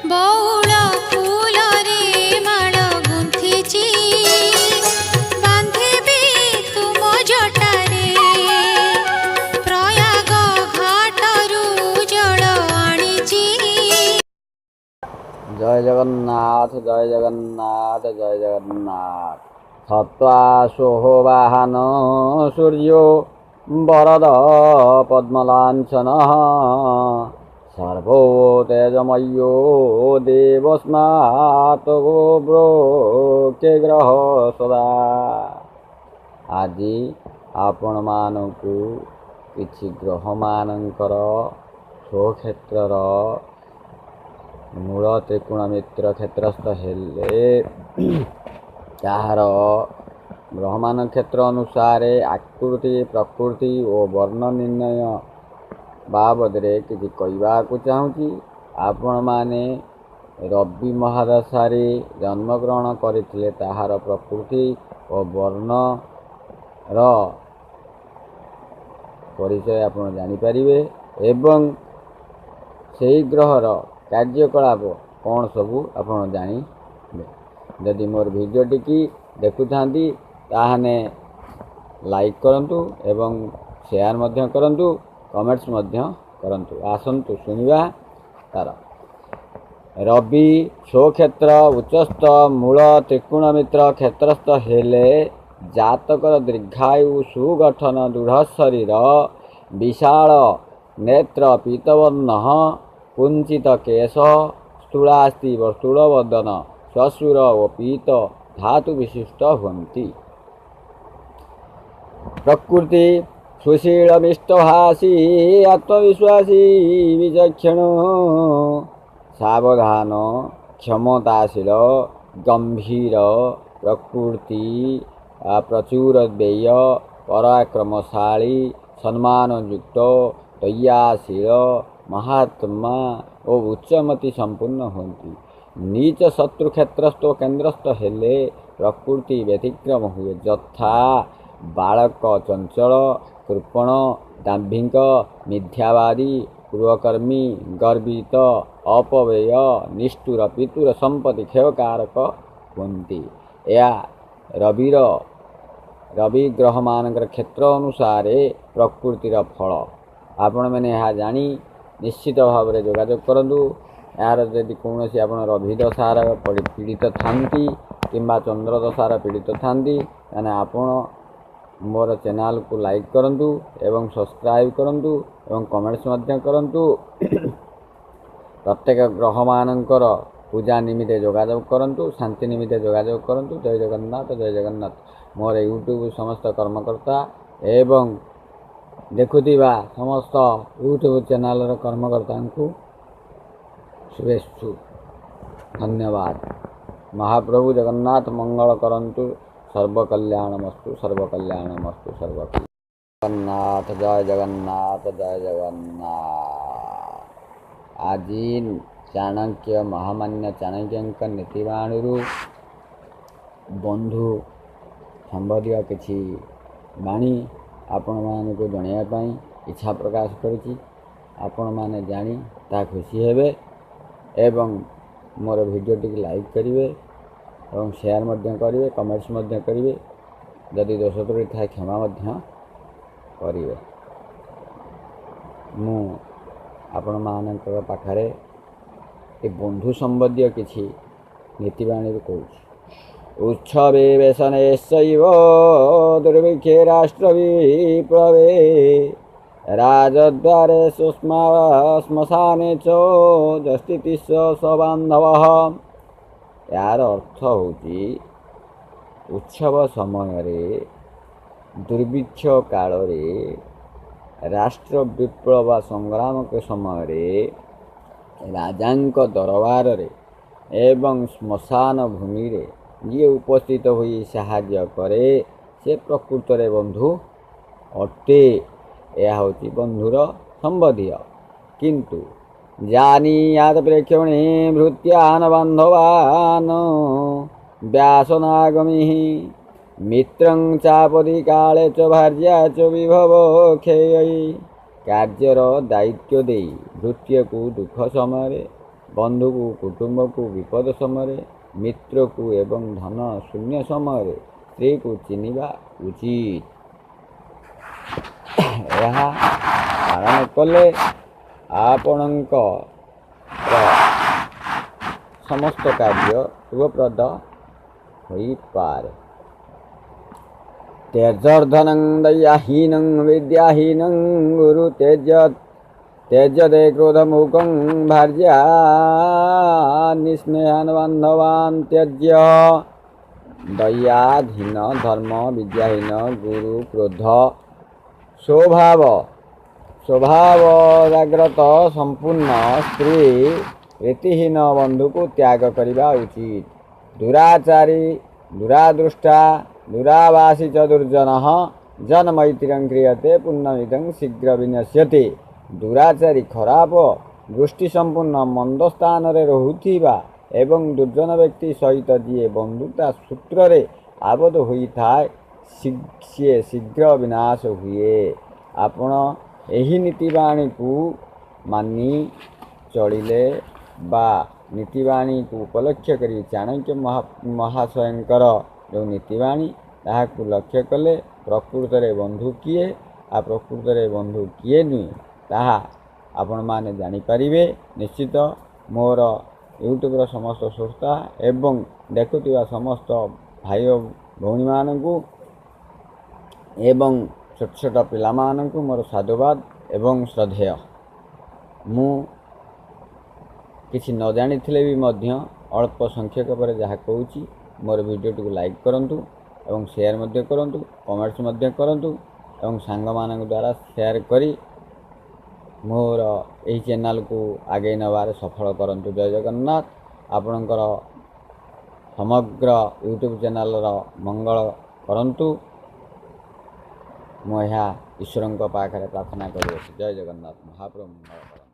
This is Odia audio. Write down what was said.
ବଉଳ ଫୁଲରେ ମାଳ ଗୁନ୍ଥିଛି, ବାନ୍ଧିବି ତୁମ ଜଟାରେ। ପ୍ରୟାଗ ଘାଟରୁ ଜଳ ଆଣିଛି। ଜୟ ଜଗନ୍ନାଥ, ଜୟ ଜଗନ୍ନାଥ, ଜୟ ଜଗନ୍ନାଥ। ସତ୍ତ୍ୱାଶୋବାହନ ସୂର୍ଯ୍ୟ ବରଦ ପଦ୍ମଲାଞ୍ଚନ, ସର୍ବୋ ତେଜମୟୋ ଦେବସ୍ମାତ ବ୍ରୋକେ ଗ୍ରହ ସଦା। ଆଜି ଆପଣମାନଙ୍କୁ କିଛି ଗ୍ରହମାନଙ୍କର ସ୍ୱକ୍ଷେତ୍ରର ମୂଳ ତ୍ରିକୋଣ ମିତ୍ର କ୍ଷେତ୍ରସ୍ଥ ହେଲେ ତାହାର ଗ୍ରହମାନ କ୍ଷେତ୍ର ଅନୁସାରେ ଆକୃତି, ପ୍ରକୃତି ଓ ବର୍ଣ୍ଣ ନିର୍ଣ୍ଣୟ ବାବଦରେ କିଛି କହିବାକୁ ଚାହୁଁଛି। ଆପଣମାନେ ରବି ମହାଦଶାରେ ଜନ୍ମଗ୍ରହଣ କରିଥିଲେ ତାହାର ପ୍ରକୃତି ଓ ବର୍ଣ୍ଣର ପରିଚୟ ଆପଣ ଜାଣିପାରିବେ ଏବଂ ସେହି ଗ୍ରହର କାର୍ଯ୍ୟକଳାପ କ'ଣ ସବୁ ଆପଣ ଜାଣିବେ। ଯଦି ମୋର ଭିଡ଼ିଓଟିକି ଦେଖୁଥାନ୍ତି, ତାହେଲେ ଲାଇକ୍ କରନ୍ତୁ ଏବଂ ସେୟାର ମଧ୍ୟ କରନ୍ତୁ, କମେଣ୍ଟସ୍ ମଧ୍ୟ କରନ୍ତୁ। ଆସନ୍ତୁ ଶୁଣିବା ତାର। ରବି ସ୍ୱକ୍ଷେତ୍ର ଉଚ୍ଚସ୍ଥ ମୂଳ ତ୍ରିକୋଣ ମିତ୍ର କ୍ଷେତ୍ରସ୍ଥ ହେଲେ ଜାତକର ଦୀର୍ଘାୟୁ, ସୁଗଠନ, ଦୃଢ଼ ଶରୀର, ବିଶାଳ ନେତ୍ର, ପୀତବର୍ଣ୍ଣ, କୁଞ୍ଚିତ କେଶ, ସ୍ଥୂଳାସ୍ଥି ବର୍ତ୍ତୁଳ ବଦନ, ଶ୍ୱଶୁର ଓ ପୀତ ଧାତୁ ବିଶିଷ୍ଟ ହୁଅନ୍ତି। ପ୍ରକୃତି ସୁଶୀଳ, ମିଷ୍ଟଭାଷୀ, ଆତ୍ମବିଶ୍ୱାସୀ, ବିଚକ୍ଷଣ, ସାବଧାନ, କ୍ଷମତାଶୀଳ, ଗମ୍ଭୀର ପ୍ରକୃତି, ପ୍ରଚୁର ବ୍ୟୟ, ପରାକ୍ରମଶାଳୀ, ସମ୍ମାନଯୁକ୍ତ, ଦୟାଶୀଳ, ମହାତ୍ମା ଓ ଉଚ୍ଚମତି ସମ୍ପୂର୍ଣ୍ଣ ହୁଅନ୍ତି। ନୀଚ ଶତ୍ରୁ କ୍ଷେତ୍ରସ୍ଥ ଓ କେନ୍ଦ୍ରସ୍ଥ ହେଲେ ପ୍ରକୃତି ବ୍ୟତିକ୍ରମ ହୁଏ, ଯଥା ବାଳକ, ଚଞ୍ଚଳ, କୃପଣ, ଦାମ୍ଭିକ, ମିଥ୍ୟାବାଦୀ, ଗୃହକର୍ମୀ, ଗର୍ବିତ, ଅପବ୍ୟୟ, ନିଷ୍ଠୁର, ପିତୁର ସମ୍ପତ୍ତି କ୍ଷୟକାରକ ହୁଅନ୍ତି। ଏହା ରବିର ରବି ଗ୍ରହମାନଙ୍କର କ୍ଷେତ୍ର ଅନୁସାରେ ପ୍ରକୃତିର ଫଳ। ଆପଣମାନେ ଏହା ଜାଣି ନିଶ୍ଚିତ ଭାବରେ ଯୋଗାଯୋଗ କରନ୍ତୁ। ଏହାର ଯଦି କୌଣସି ଆପଣ ରବି ଦଶାର ପୀଡ଼ିତ ଥାନ୍ତି କିମ୍ବା ଚନ୍ଦ୍ର ଦଶାର ପୀଡ଼ିତ ଥାନ୍ତି, ତାହେଲେ ଆପଣ ମୋର ଚ୍ୟାନେଲକୁ ଲାଇକ୍ କରନ୍ତୁ ଏବଂ ସବସ୍କ୍ରାଇବ୍ କରନ୍ତୁ ଏବଂ କମେଣ୍ଟସ୍ ମଧ୍ୟ କରନ୍ତୁ। ପ୍ରତ୍ୟେକ ଗ୍ରହମାନଙ୍କର ପୂଜା ନିମିତ୍ତ ଯୋଗାଯୋଗ କରନ୍ତୁ, ଶାନ୍ତି ନିମିତ୍ତ ଯୋଗାଯୋଗ କରନ୍ତୁ। ଜୟ ଜଗନ୍ନାଥ, ଜୟ ଜଗନ୍ନାଥ। ମୋର ୟୁଟ୍ୟୁବ୍ ସମସ୍ତ କର୍ମକର୍ତ୍ତା ଏବଂ ଦେଖୁଥିବା ସମସ୍ତ ୟୁଟ୍ୟୁବ୍ ଚ୍ୟାନେଲର କର୍ମକର୍ତ୍ତାଙ୍କୁ ଶୁଭେଚ୍ଛୁ, ଧନ୍ୟବାଦ। ମହାପ୍ରଭୁ ଜଗନ୍ନାଥ ମଙ୍ଗଳ କରନ୍ତୁ। ସର୍ବକଲ୍ୟାଣମସ୍ତୁ, ସର୍ବକଲ୍ୟାଣମସ୍ତୁ, ସର୍ବକଲ୍ୟାଣ। ଜଗନ୍ନାଥ, ଜୟ ଜଗନ୍ନାଥ, ଜୟ ଜଗନ୍ନାଥ। ଆଜି ଚାଣକ୍ୟ, ମହାମାନ୍ୟ ଚାଣକ୍ୟଙ୍କ ନୀତିବାଣୀରୁ ବନ୍ଧୁ ସମ୍ବନ୍ଧୀୟ କିଛି ବାଣୀ ଆପଣମାନଙ୍କୁ ଜଣାଇବା ପାଇଁ ଇଚ୍ଛା ପ୍ରକାଶ କରିଛି। ଆପଣମାନେ ଜାଣି ତାହା ଖୁସି ହେବେ ଏବଂ ମୋର ଭିଡ଼ିଓଟିକୁ ଲାଇକ୍ କରିବେ ଏବଂ ସେୟାର ମଧ୍ୟ କରିବେ, କମେଣ୍ଟସ୍ ମଧ୍ୟ କରିବେ। ଯଦି ଦୋଷ ତ୍ରୁଟି ଥାଏ, କ୍ଷମା ମଧ୍ୟ କରିବେ। ମୁଁ ଆପଣମାନଙ୍କ ପାଖରେ ଏ ବନ୍ଧୁ ସମ୍ବନ୍ଧୀୟ କିଛି ନୀତିବାଣୀରୁ କହୁଛି। ଉତ୍ସବେ ବ୍ୟସନେଶୈବ ଦୁର୍ଭିକ୍ଷେ ରାଷ୍ଟ୍ର ବିପ୍ଳବେ ରାଜଦ୍ୱାରେ ସୁଷ୍ମା ଶ୍ମଶାନେ ଚ ଯସ୍ଥିତିଶ ସବାନ୍ଧବ। ଏହାର ଅର୍ଥ ହେଉଛି, ଉତ୍ସବ ସମୟରେ, ଦୁର୍ଭିକ୍ଷ କାଳରେ, ରାଷ୍ଟ୍ର ବିପ୍ଳବ ବା ସଂଗ୍ରାମ ସମୟରେ, ରାଜାଙ୍କ ଦରବାରରେ ଏବଂ ଶ୍ମଶାନ ଭୂମିରେ ଯିଏ ଉପସ୍ଥିତ ହୋଇ ସାହାଯ୍ୟ କରେ, ସେ ପ୍ରକୃତରେ ବନ୍ଧୁ ଅଟେ। ଏହା ହେଉଛି ବନ୍ଧୁର ସମ୍ବନ୍ଧୀୟ। କିନ୍ତୁ ଜାନିୟାତ ପ୍ରେକ୍ଷଣେ ଭୃତ୍ୟାନ ବାନ୍ଧବାନ ବ୍ୟାସନାଗମି ମିତ୍ରଂ ଚାପଦି କାଳେ ଚ ଭାର୍ଯ୍ୟା ଚ ବିଭବ କ୍ଷୟଇ। କାର୍ଯ୍ୟର ଦାୟିତ୍ୱ ଦେଇ ଭୃତ୍ୟକୁ ଦୁଃଖ ସମୟରେ, ବନ୍ଧୁକୁ କୁଟୁମ୍ବକୁ ବିପଦ ସମୟରେ, ମିତ୍ରକୁ ଏବଂ ଧନ ଶୂନ୍ୟ ସମୟରେ ସ୍ତ୍ରୀକୁ ଚିହ୍ନିବା ଉଚିତ। ଏହା ପାଳନ କଲେ ଆପଣଙ୍କର ସମସ୍ତ କାର୍ଯ୍ୟ ଶୁଭପ୍ରଦ ହୋଇପାରେ। ତେଜର୍ଧନଂ ଦୟାହୀନଂ ବିଦ୍ୟାହୀନଂ ଗୁରୁ ତେଜ ତେଜତେ କ୍ରୋଧମୁଖଂ ଭାର୍ଯ୍ୟା ନିସ୍ନେହାନ ବାନ୍ଧବାନ ତ୍ୟଜ୍ୟ। ଦୟାଧୀନ ଧର୍ମ ବିଦ୍ୟାହୀନ ଗୁରୁ କ୍ରୋଧ ସ୍ୱଭାବ ସ୍ୱଭାବ ଜାଗ୍ରତ ସମ୍ପୂର୍ଣ୍ଣ ସ୍ତ୍ରୀ ରୀତିହୀନ ବନ୍ଧୁକୁ ତ୍ୟାଗ କରିବା ଉଚିତ। ଦୁରାଚାରୀ ଦୁରାଦୃଷ୍ଟା ଦୁରାବାସୀ ଚ ଦୁର୍ଜନ ଜନମୈତ୍ରୀଂ କ୍ରିୟତେ ପୂର୍ଣ୍ଣମିଦଂ ଶୀଘ୍ର ବିନଶ୍ୟତି। ଦୁରାଚାରୀ ଖରାପ ଦୃଷ୍ଟି ସମ୍ପୂର୍ଣ୍ଣ ମନ୍ଦ ସ୍ଥାନରେ ରହୁଥିବା ଏବଂ ଦୁର୍ଜନ ବ୍ୟକ୍ତି ସହିତ ଯିଏ ବନ୍ଧୁତା ସୂତ୍ରରେ ଆବଦ୍ଧ ହୋଇଥାଏ ସିଏ ଶୀଘ୍ର ବିନାଶ ହୁଏ। ଆପଣ ଏହି ନୀତିବାଣୀକୁ ମାନି ଚଳିଲେ ବା ନୀତିବାଣୀକୁ ଉପଲକ୍ଷ୍ୟ କରି ଚାଣକ୍ୟ ମହାଶୟଙ୍କର ଯେଉଁ ନୀତିବାଣୀ ତାହାକୁ ଲକ୍ଷ୍ୟ କଲେ ପ୍ରକୃତରେ ବନ୍ଧୁ କିଏ ଆଉ ପ୍ରକୃତରେ ବନ୍ଧୁ କିଏ ନୁହେଁ ତାହା ଆପଣମାନେ ଜାଣିପାରିବେ ନିଶ୍ଚିତ। ମୋର ୟୁଟ୍ୟୁବ୍ର ସମସ୍ତ ଶ୍ରୋତା ଏବଂ ଦେଖୁଥିବା ସମସ୍ତ ଭାଇ ଓ ଭଉଣୀମାନଙ୍କୁ ଏବଂ ଛୋଟ ଛୋଟ ପିଲାମାନଙ୍କୁ ମୋର ସାଧୁବାଦ ଏବଂ ଶ୍ରଦ୍ଧେୟ। ମୁଁ କିଛି ନ ଜାଣିଥିଲେ ବି ମଧ୍ୟ ଅଳ୍ପ ସଂଖ୍ୟକ ପରେ ଯାହା କହୁଛି, ମୋର ଭିଡ଼ିଓଟିକୁ ଲାଇକ୍ କରନ୍ତୁ ଏବଂ ସେୟାର ମଧ୍ୟ କରନ୍ତୁ, କମେଣ୍ଟସ୍ ମଧ୍ୟ କରନ୍ତୁ ଏବଂ ସାଙ୍ଗମାନଙ୍କ ଦ୍ୱାରା ସେୟାର କରି ମୋର ଏହି ଚ୍ୟାନେଲକୁ ଆଗେଇ ନେବାରେ ସଫଳ କରନ୍ତୁ। ଜୟ ଜଗନ୍ନାଥ। ଆପଣଙ୍କର ସମଗ୍ର ୟୁଟ୍ୟୁବ୍ ଚ୍ୟାନେଲର ମଙ୍ଗଳ କରନ୍ତୁ, ମୁଁ ଏହା ଈଶ୍ୱରଙ୍କ ପାଖରେ ପ୍ରାର୍ଥନା କରୁଅଛି। ଜୟ ଜଗନ୍ନାଥ। ମହାପ୍ରଭୁ ମଙ୍ଗଳ କରନ୍ତୁ।